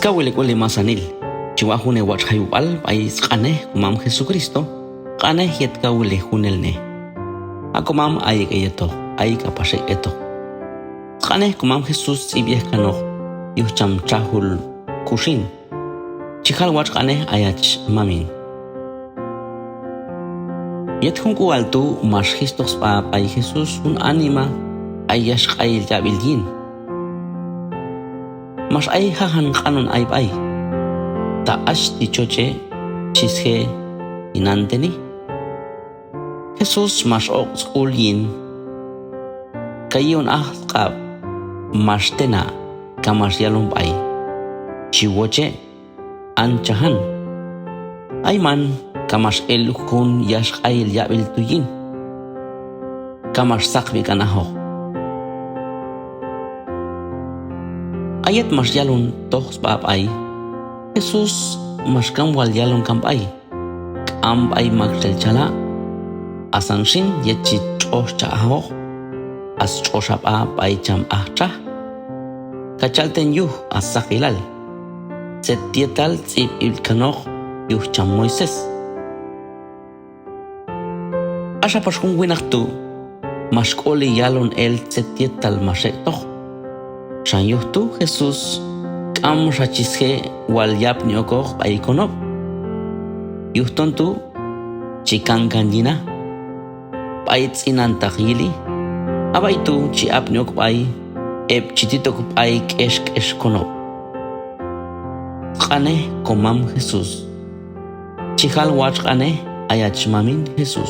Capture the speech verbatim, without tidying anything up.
Kawil hek'ul hemasanil, chi waq' jun hewatx' jayub'al b'ay sq'anej Komam Jesucristo, q'anej yet kawil hejunelnej. A Komam ayek' heyetoq, ay k'apax ek' hetoq. Sq'anej Komam Jesús tz'ib'yej kanoq yuj cham txajul Kuxin. Chi jal watx' q'anej ayach mamin. Yet jun k'ual tu' max jistoq sb'a b'ay Jesús jun anima ay yaxq'ayil yab'il yin. Max ay jajan q'anon ay b'ay. Ta hach ti' choche, chi sje' hin nanteni. Jesús max oq' sk'ul yin, kaw yi'on aj sq'ab' max tena', ka max yalon b'ay: Chi woche', anchajan. Ayman ka max el jun yaxq'ayil yab'il tu' yin, ka max saqb'i kan ajoq. A yet max yalon toj sb'a b'ay, Jesús max kam wal yalon kan b'ay. K'am b'ay maktxel chala', asan xin yet chi tx'oxchaj ajoq, a stx'ox hab'a b'ay cham ajtxaj, ka chal ten yuj a saqilal, tzet yetal tz'ib' ib'il kanoq yuj cham Moisés. Axa pax jun winaq tu' max k'oli yalon el tzet yetal max ek'toq. Xan yuj tu' Jesús k'amxa chi sje' wal yapni okoq b'ay konob'. Yujton tu' chi kankan yina b'ay tz'inantaq yili, a b'ay tu' chi apni ok b'ay heb' chi tit ok b'ay k'exk'ex konob'. Q'anej Komam Jesús. Chi jal watx' q'anej ayach mamin Jesús.